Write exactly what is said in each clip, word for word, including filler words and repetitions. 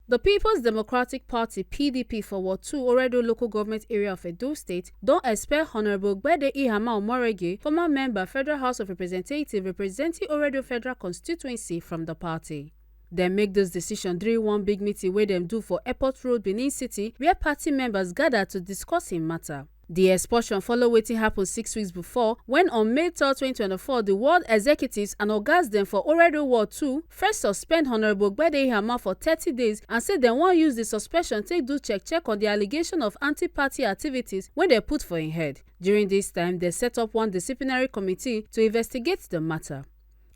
The People's Democratic Party, P D P, for Ward two Oredo Local Government Area of Edo State don expel Honourable Gbede Ihama Omorege, former member, Federal House of Representatives, representing Oredo Federal Constituency, from the party. Dem make this decision during one big meeting wey dem do for Airport Road, Benin City, where party members gather to discuss im matter. The expulsion follow wetin happen six weeks before, when on May third, twenty twenty-four, the ward executives and ogas dem for Oredo Ward two first suspend Honourable Gbede Ihama for thirty days and say dem wan use the suspension take do check check on the allegation of anti-party activities wey dem put for im head. During this time, dem set up one disciplinary committee to investigate the matter.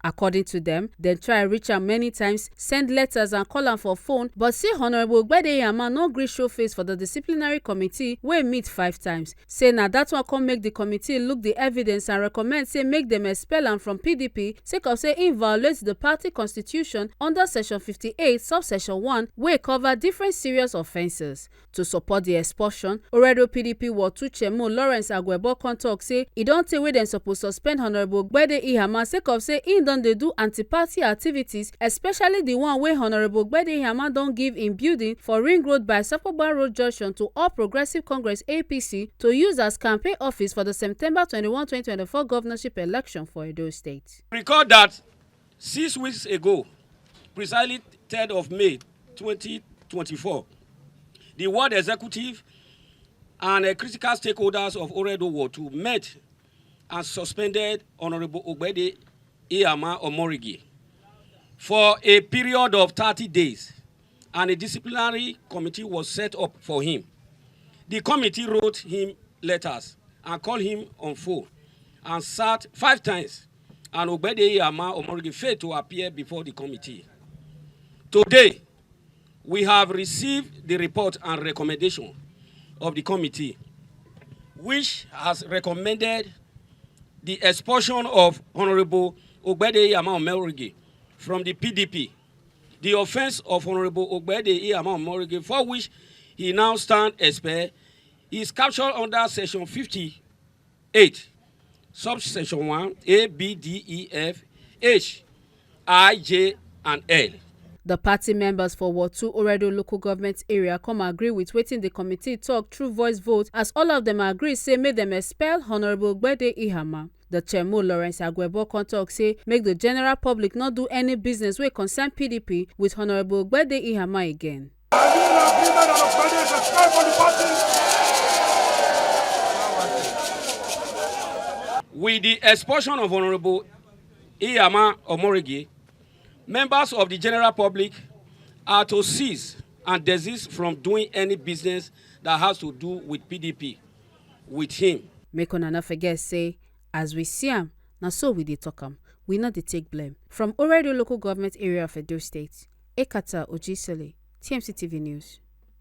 According to dem, dem try reach am many times, send letters and call am for phone, but say Honourable Gbede Ihama no gree show face for the disciplinary committee wey meet five times. Say na that one come make the committee look the evidence and recommend say make dem expel am from P D P sake of say im violate the party constitution under section fifty-eight, subsection one, wey cover different serious offences. To support the expulsion, Oredo P D P Ward two Chairman Lawrence Agwebo come talk say e don tey wey dem suppose suspend Honourable Gbede Ihama sake of say im don dey do anti-party activities, especially the one wey Honourable Gbede Ihama don give im building for Ring Road by Sapoba Road junction to All Progressive Congress, A P C, to use as campaign office for the September twenty-one, twenty twenty-four governorship election for Edo State. Recall that six weeks ago, precisely third of May twenty twenty-four, the ward executive and, uh, critical stakeholders of Oredo Ward two met and suspended Honourable Ogbede Iyama Omorigi for a period of thirty days, and a disciplinary committee was set up for him. The committee wrote him letters and called him on phone and sat five times, and Ogbede Iyama Omorigi failed to appear before the committee. Today, we have received the report and recommendation of the committee, which has recommended the expulsion of Honourable Ogbede Iyama Omorigi from the P D P. The offence of Honourable Ogbede Iyama Omorigi, for which he now stand expelled, is captured under section fifty-eight, subsection one, A, B, D, E, F, H, I, J, and L. The party members for Ward two Oredo local government area come agree with wetin the committee talk through voice vote, as all of them agree say make dem expel Honourable Gbede Ihama. The Chairman Lawrence Agwebo come talk say make the general public no do any business wey concern P D P with Honourable Gbede Ihama again. With the expulsion of Honourable Iyama Omorigi, members of the general public are to cease and desist from doing any business that has to do with P D P with him. Make una no forget say, as we see am, na so we dey talk am. We no dey take blame. From Oredo local government area of Edo State, Ekata Ojisele, T M C T V News.